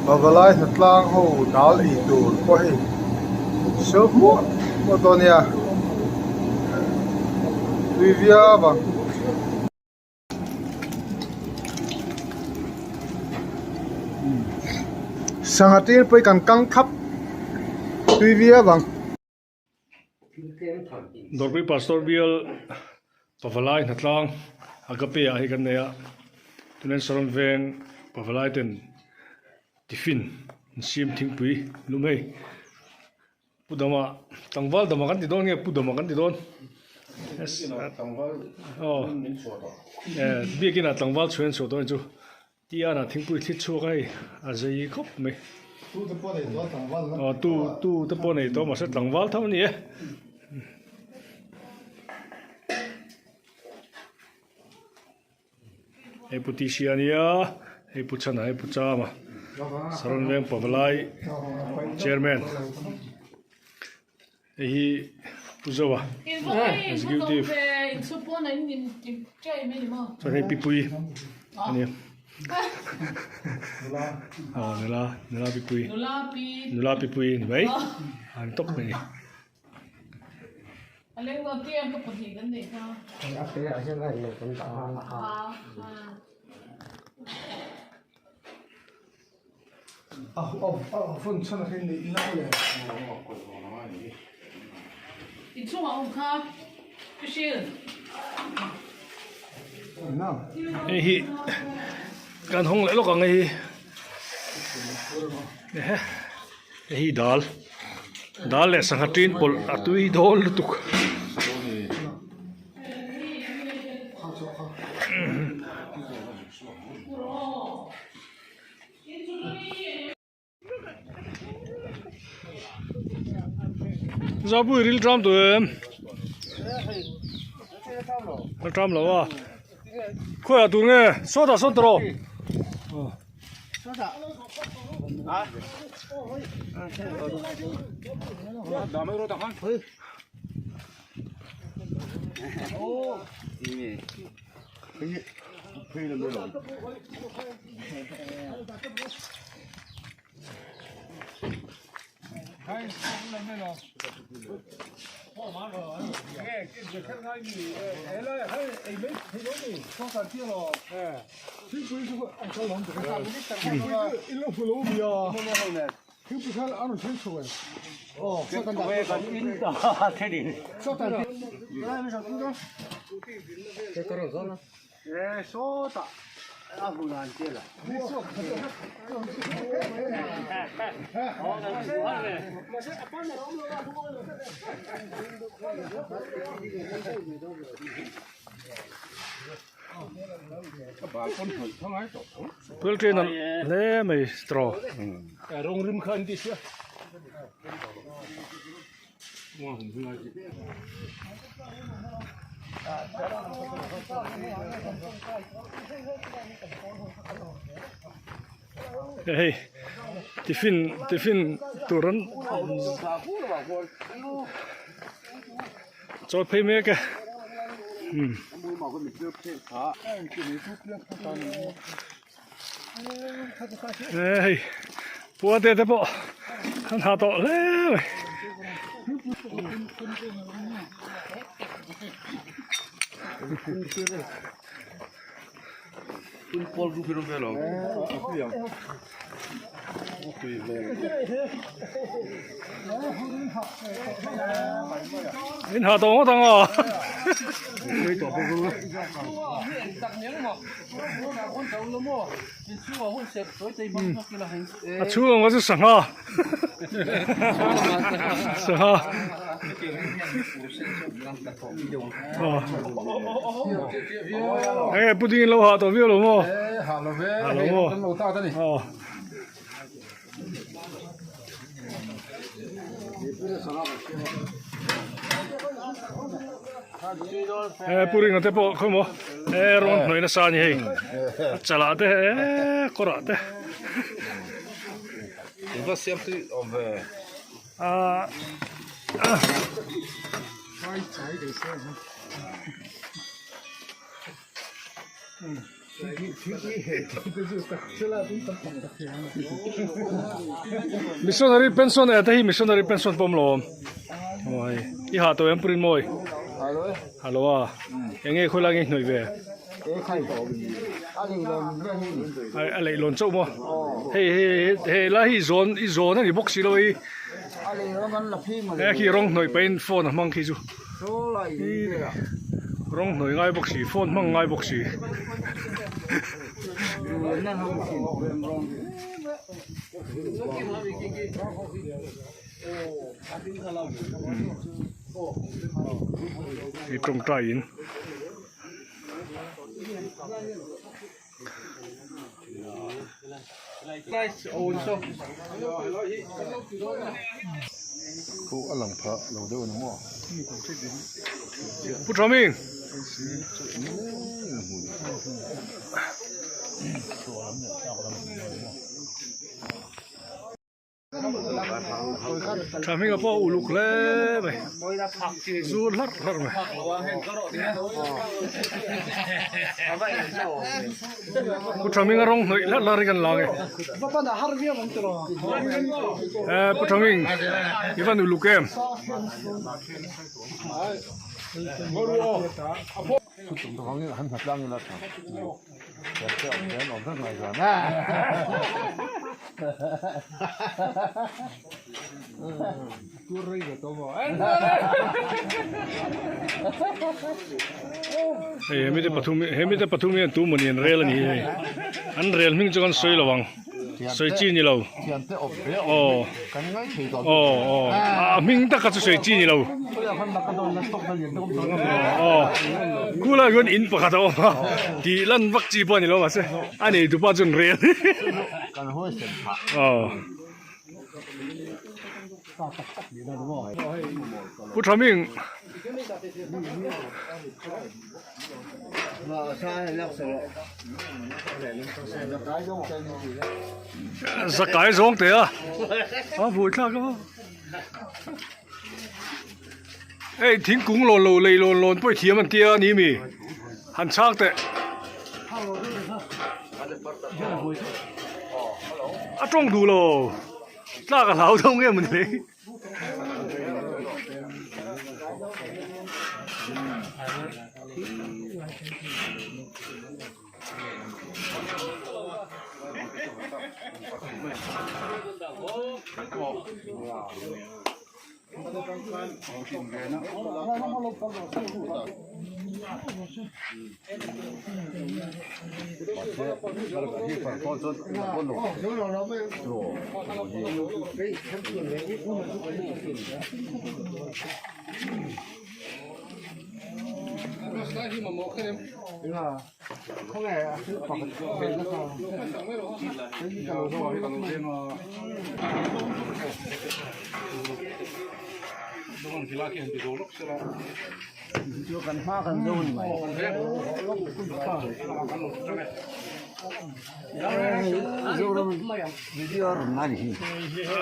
Pavalai hnatlang ho dal ei tur pawh hei sawi hmuah hmuah dawn nia tui viau ang. Sangha tir pawh hi kan kang thap tui viau ang. Dawrpui Pastor Bial Pavalai hnatlang Agape ah hi kan nei a, tunah hian Saron veng Pavalai ten tiffin an siam thingpui lum hei Pu Dama tlangval Dama kan ti dawn nge Pu Dama kan ti dawn aw biakin ah tlangval chhuah an chhuah dawn chu. Tiana thingpui thli chhuak a hei a zei khawp mai. Tu te pawh nei tawh tlangval la. Aw tu tu te pawh nei tawh mahse tlangval tho a ni e. Hei pu Tisia a nia hei pu Chhana hei pu Chama Saron Veng Pavalai Chairman. Hei hi Pu Zoa Executive chuan hei Pipui a ni aw nula nula Pipui nula Pipui a ni mai an tawp mai a ni. Hei hi kan hawng leh lawk ang hei hi hei hi dal dal leh sangha tin pawlh a tui dawn lutuk. Zapui ril tram tawh em? Ril tram lo a. Khawiah tur nge? Sawtah sawn tawh rawh. Puil ṭin a hle mai straw. Hei tiffin tiffin tur an chawi phei mek e umm. Hei puate te pawh an ha tawh hle mai. In ha tawh ngawt ang aw. A chhung ang chu sangha sangha enge pudding in lo hah tawh viau lo maw hah lo ve hah lo maw kan lo tak a ni aw He pu ringa te pawh khaw maw he rawn hnawih nasa a ni hei a chalah te eee kawrah te ah ah. Missionary pension eh te hi missionary pension pawh awm lo awm. Aw hei i hah tawh em Purin Mawi? Halo a eng nge khawilai nge i hnawih ve? A leihlawn chauh maw? Hei hei hei lai hi i zawn i zawn a ni bawk si lo hei. He khi rawng hnawih pahin phone a hmang khi chu. Rawng hnawih ngai bawk si phone hmang ngai bawk si. Hei tawngtai in. Pu Thaming. Tha hming a pawh uluk hle mai zur hlarh hlarh mai. Pu tha hming a rawng hnawih hlarh hlarh hi kan lang e. Pu tha hming i van uluk em. Hei hemi te pathum hemi te pathum hian tu mawni an rel a ni hei an rel hming chu kan sawi lo ang sawi chi ni lo aw aw aw a hming taka chu sawi chi ni lo. Aw khulai hian in pakhat a awm a tih lan vak chi pawh a ni lo mahse a nei tupa chuan rel aw Pu Thaming Zakai zawng teh a a buaithlak a. Hei thingkung lawn lo lei lawn lawn pawh i thiam an tia a ni mi han chhak teh a tawng duh lo tlak a hlau deuh nge mawni le.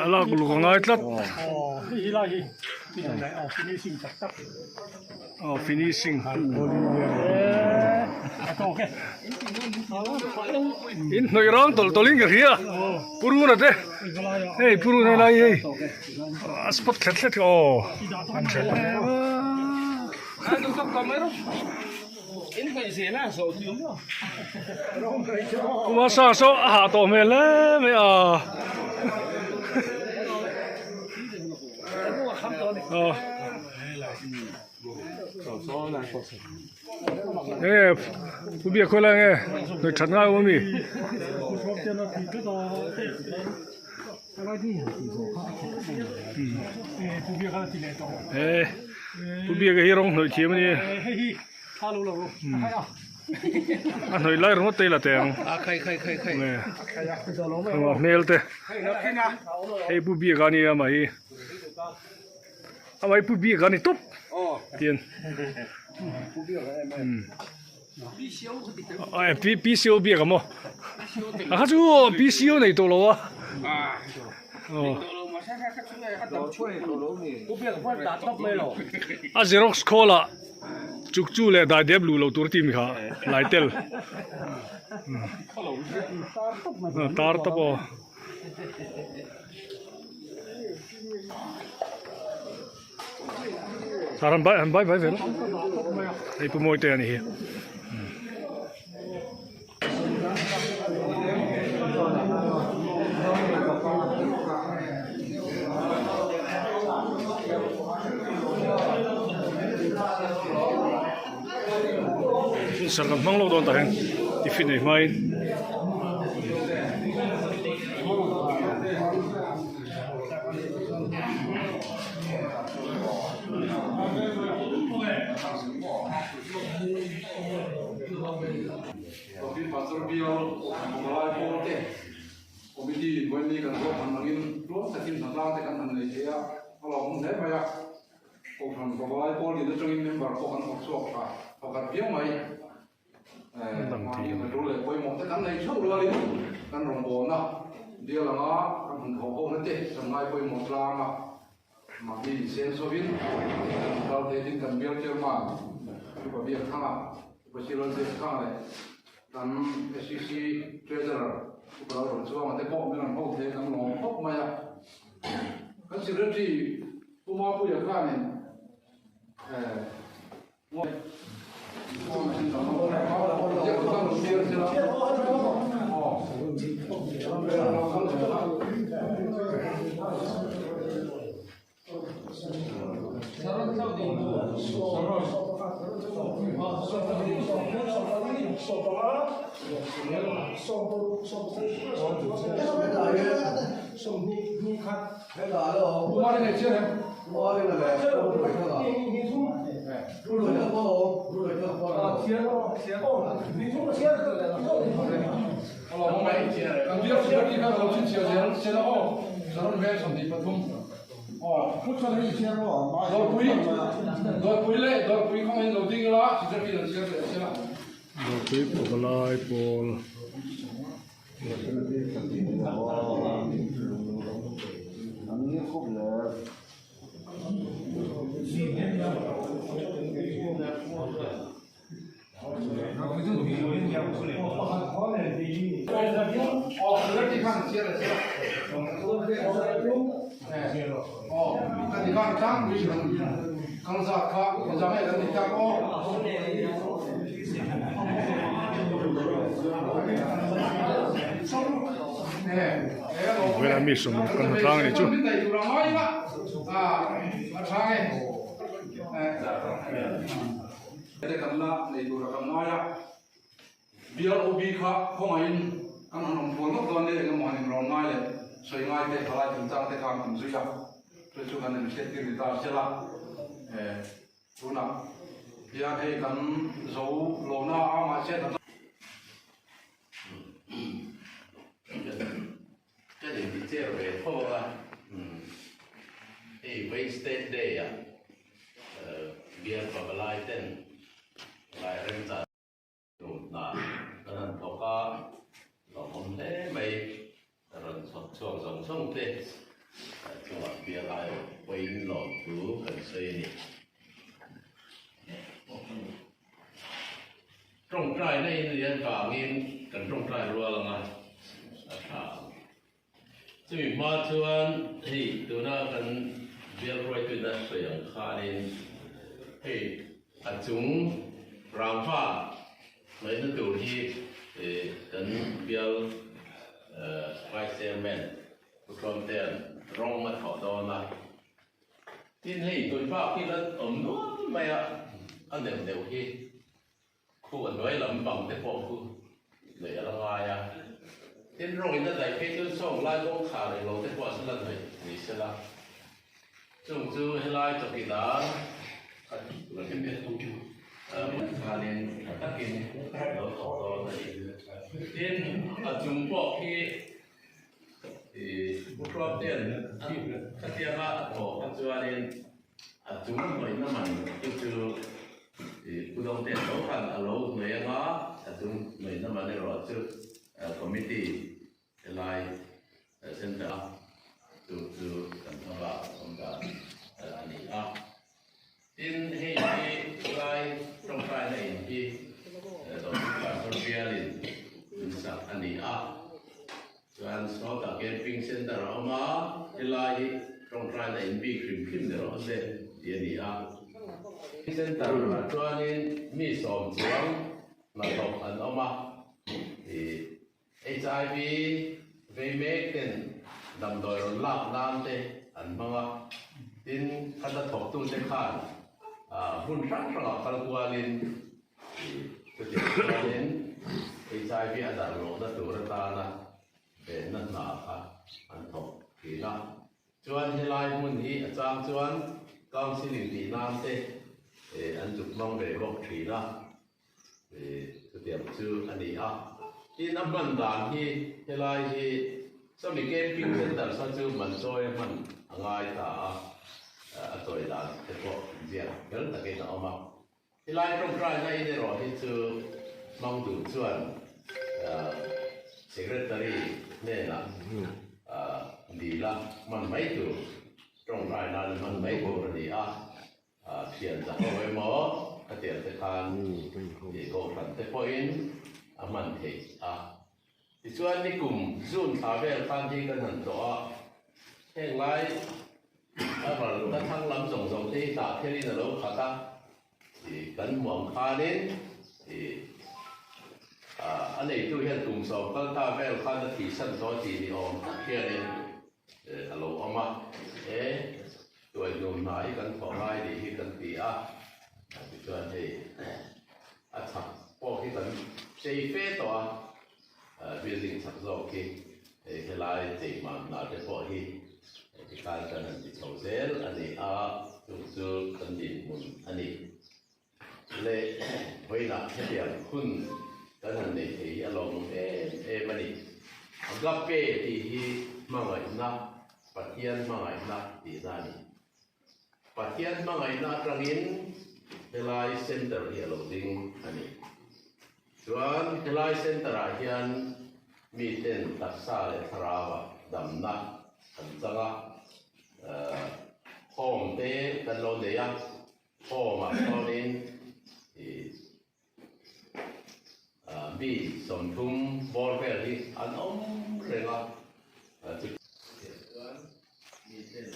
A lak luk a ngai tlat. Aw finishing in hnawih rang tawlh tawlh in ka hria purun a te hei purun a lai hei a spot thlet thlet aw kuma sa saw a hah tawh hmel hle mai a. Enge pu biak khawi lai nge hnawi that ngai awm ami e pu biak hi rawng hnawih thiam ani a hnawih lai ringawt te i la teh ang a hmel te hei pu biak a nia mah hi. Amah hi pu biak a ni tawp tian PCO biak a maw a kha chu PCO nei tawh lo a aw. A xerox khawl ah chuk chu leh daidep luh loh tur tih mi kha lai tel tar tawp aw. Sar han bai han bai bai vel a hei pu mawi te a ni hi. Sar kan hmang lo dawn tah hian tiffin ei hmain. Coffee Pastor Bial Pavalai Pawl te Committee in vawiin ni kan ruat han angin tluang takin hnatlang te kan han nei thei a, a lawmawm hle mai a. Kohhran Pavalai Pawl din atangin member pawh kan thawk chhuak tha pakhat viau mai. Mahni hnathawh leh pawimawh te kan nei theuh rualin kan rawngbawlna bial anga kan han thawh ho na te kan ngai pawimawh tlang a, mahni inseng sawhin kan kal thei tin kan bial chairman Upa Biakthanga, Upa Silon Biakthanga leh kan SEC Treasurer Upa Lalrawnchuanga te pawh min rawn ho thei a kan lawm khawp mai a. Kan Secretary Pu Mapuia khanin Dawrpui pavalai pawl. Vela mi sawm kan hmu tlang a ni chu. BLOB kha khawngaihin kan han awm thual ngawt dawn nia engemaw han inrawn ngai leh sawi ngai te thalai chungchang te khan an zui a, chu chu kan inhriattir ni ta sela tunah hian hei kan zo lohna a mahse Ka inti chair ve tho a, hei Wednesday day ah bial pavalai ten lai remchah tur hna kan han thawk a, lawmawm hle mai rawn chhawp chhuak zawng zawng te chungah bial aiawh pawhin lawmthu kan sawi a ni. Tawngtaina in lian vangin kan tawngtai rual anga a tha ang. Chumi hma chuan hei tuna kan bial ruaituina sawi ang khanin hei a chung rangva hnaihna tur hi kan bial Vice Chairman Pu Tluangtea'n rawng a thawh dawn a. Tin hei tui bak hi la awm nual mai a, a neuh neuh hi khu a hnuai lam bang te pawh khu neih a la ngai a. Tin rawng in a daih phei chuan sawng lai kawngkhar englo te pawh a sela hnaih ni sela. Chung chu helai chawkidar khanin tha takin lo thawk dawn a ni. Tin a chung pawh khi Pu Hruaptea'n khatianga a thawh kha chuanin a chung hnawihna man chu chu Pu Dawngtea tho khan a lo hnawih anga a chung hnawihna man erawh chu committee helai centre a chu chu. Camping Centre a awm a, helai hi tawngtaina in bik hrim hrim ni rawh se tih a ni a. Centre ah chuanin mi sawm chuang hnathawk an awm a, HIV vei mek ten damdawi rawn lak nan te an hmang a, tin khata thawktute khan hmun hrang hrangah kal kualin chutiang chuanin HIV a darh lohna tur atana venna hna kha an thawk thin a. Chuan helai hmun hi a chang chuan counselling tih nan te an zuk hmang ve bawk thin a. Chutiang chu a ni a. Tin, a hman dan hi helai hi sawmi camping centre sa chu man chawi a hman a ngai ta a, a chawi dan te pawh ziak fel takin a awm a. Helai tawngtaina in erawh hi chu hmang duh chuan secretary hnenah dil a hman mai tur, tawngtai nan hman mai tur a ni a. Thian za ho emaw ka tiang te khan tih kohhran te pawhin a hman theih a. Tichuan nikum June thla vel khan hi kan han tlawh a, heng lai a ral ka thlang lam zawng zawng te hi tah khelin a lo khat a, ih kan hmuam khanin ih a neitu hian kum sawm kal ta vel khan a thihsan tawh tih ni awm tak hianin a lo awm a, e. Tuai hnum hna hi kan thawh ngai nih hi kan ti a, tichuan hei a chhak pawh hi kan chei fe tawh a, building chhak zawk hi hei helai chei hman hna te pawh hi tikhan kan han ti chho zel a ni a, chung chu kan dinhmun a ni. Le vawiinah hetiang hun kan han nei thei hi a lawmawm em em a ni. Agape tih hi hmangaihna, Pathian hmangaihna tihna a ni. Pathian hmangaihna atangin helai center hi a lo ding a ni. Chuan helai center ah hian miten taksa leh thlarauah damna an chang a, home te kan lo nei a. Home ah chuanin ih mi 30 bawr vel hi an awm reng a, chu chuan mi ten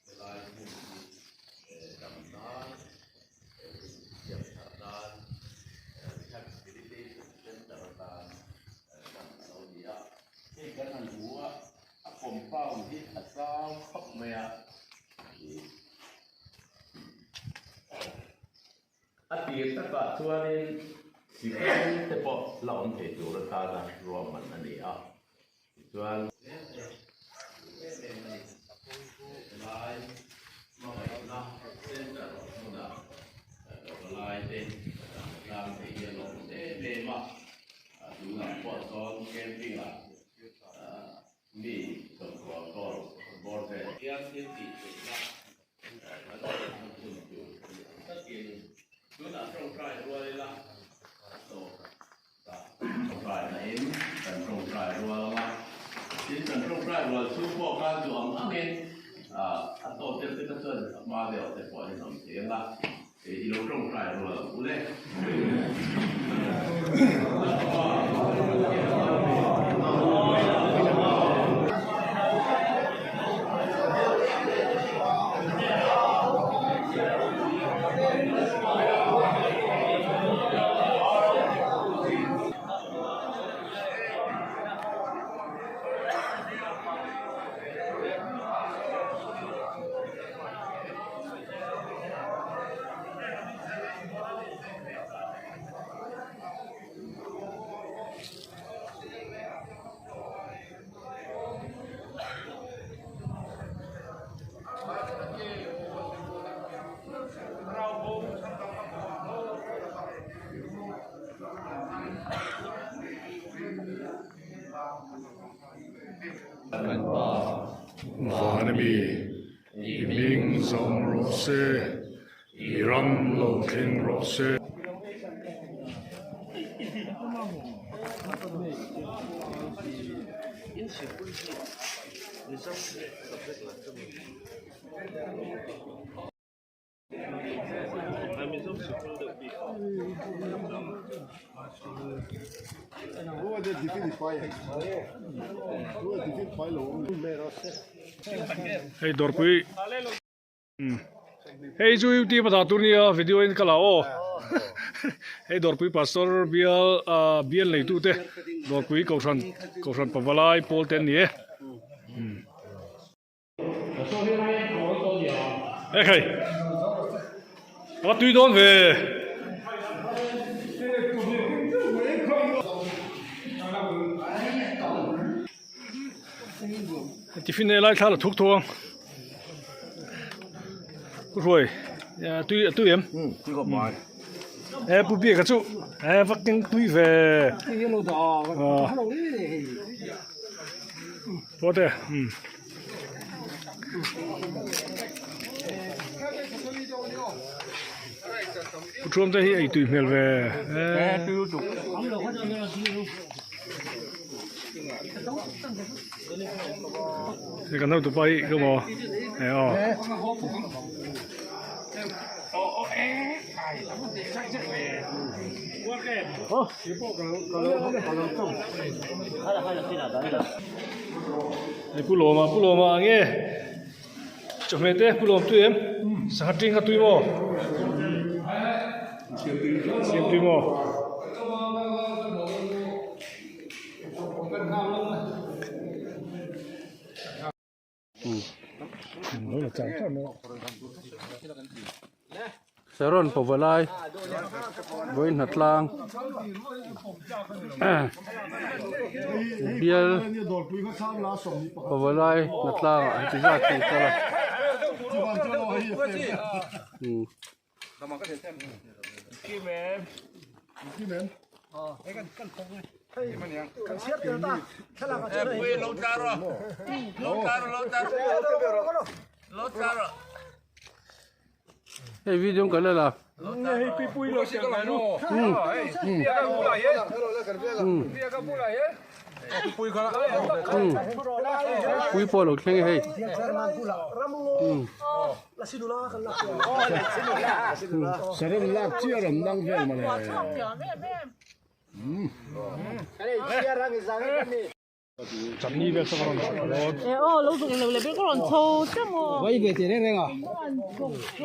helai hmun hi dam nan siam that nan rehabilitation center atan hman a lo ni a. Hei kan han hmu a, a compound hi a zau khawp mai a. A tir takah chuanin sipai te pawh la awm thei tur atana ruahman a ni a, tichuan. Helai hmangaihna center hmunah pavalai te tlang thei hi a lawm em em a, tunah pawh sawn camping ah Mi 90 kawl bawr vel. Hian thil tih theihna kan neih hun tur ni ang takin tunah tawngtai rual ila a tawp ta. Tawngtai nain kan tawngtai rual ang a, tin kan tawngtai rual chhung pawh khan duh ang angin a tawp deuh te kha chuan a hma deuh te pawh a inawm thei ang a, i lo tawngtai rual ang u le. Van a mi, i hming zawm rawh se, i ram lo thleng rawh se. Hei dawrpui hei chu youtube a dah tur nia video in ka la aw hei dawrpui pastor bial ah bial neitu te dawrpui kohhran kohhran pavalai pawl te an ni e. Ekhai a tui dawn ve. Tiffin ei lai thla la thuk thuk ang. Pu Hruai tui a tui em? E pu Biaka chu e va keng tui ve. Pawte umm. Pu Thuam te hi ei tui hmel ve e. Hei kan hotupa hi ka maw e aw. Hei Pu Lawma Pu Lawma ang e chawhmeh te Pu Lawm tui em sangha ting kha tui maw siam tui maw. Saron Pavalai vawiin hnatlang bial Pavalai hnatlang ah heti zat hi an kal a. Hei video kan la la. Pui pawh lo thleng e hei. Saron lak chiar an nang vel mawle. Chutney vel saw ka rawn chhawp dawn. E aw lo zuk lo le ber ka rawn chho chiang aw. Vai ve teh reng reng a.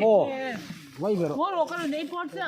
Aw vai ve rawh. Maw rawh ka rawn ei pawr chiah.